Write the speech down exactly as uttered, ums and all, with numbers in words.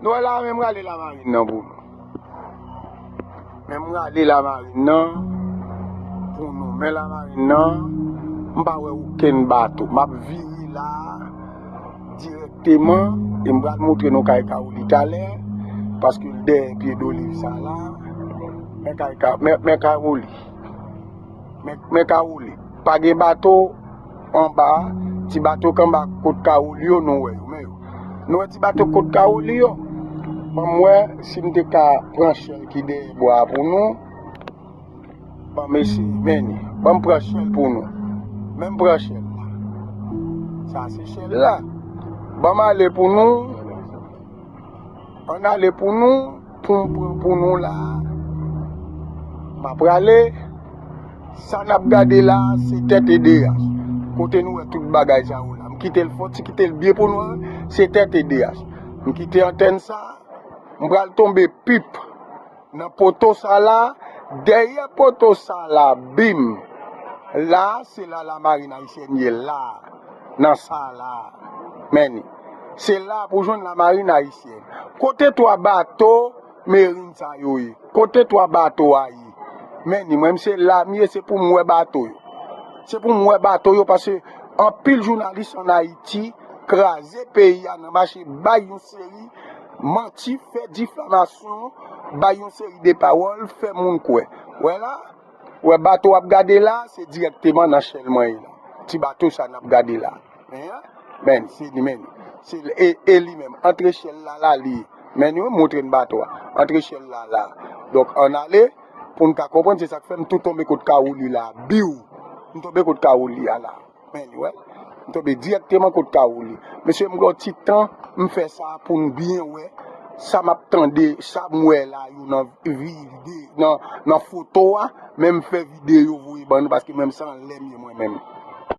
Nou wè la, men m rale Lamarin nan pou nou. Men m rale Lamarin nan pou nou. Men Lamarin nan, m pa wè okenn bato. M ap vire la dirèkteman e m pral montre nou kay Kaoli talè, paske l dèyè pye doliv sa la. Men kay Ka-, men, men Kaoli. Men, men Kaoli. Pa gen bato anba, ti bato k anba kot Kaoli yo, nou wè yo, men yo. Nou wè ti bato kot Kaoli yo. Ban m wè si m te ka pran chèl ki dèyè bwa a pou nou. Ban m eseye, men ni. Ban m pran chèl pou nou. Men m pran chèl la. Sa se chèl la. Ban m ale pou nou. Ann ale pou nou, pou m pran pou nou la. M ap prale. Sa n ap gade la, se tèt E D H. Kote nou wè tout bagay sa yo la. M kite l fò, ti kite l byen pou nou, se tèt E D H. M kite antèn sa, m pral tonbe pip nan poto sa la, dèyè poto sa la, bim. La, se la lamarin ayisyèn ye la, nan sa la. Men ni. Se la pou jwenn lamarin ayisyèn. Kote twa bato, merin sa yo ye? Kote twa bato a ye? Men ni, mwen, se la m ye, se pou m wè bato yo. Se pou m wè bato yo, paske anpil jounalis ann Ayiti kraze peyi a nan mache bay yon seri manti, fè difamasyon, bay yon seri de pawòl, fè moun kwè. Wè la, wè bato w ap gade la, se dirèkteman nan chèl mwen ye la. Ti bato sa n ap gade la. Men, men, se li menm. Se l-, e, e li menm. Antre chèl la, la li ye. Men nou montre n bato a. Antre chèl la, la. Donk, ann ale, pou n ka konprann, se sa k fè m tou tonbe kot Kaoli la. Biw! M tonbe kot Kaoli a la. Men, wè. M tonbe dirèkteman kot Kaoli. Mesye, m gen yon ti tan, m fè sa pou n byen wè. Sa m ap tande, sa m wè la, yo nan vide, nan, nan foto a, men m fè videyo voye ban nou, paske menm se anlè m ye mwen menm.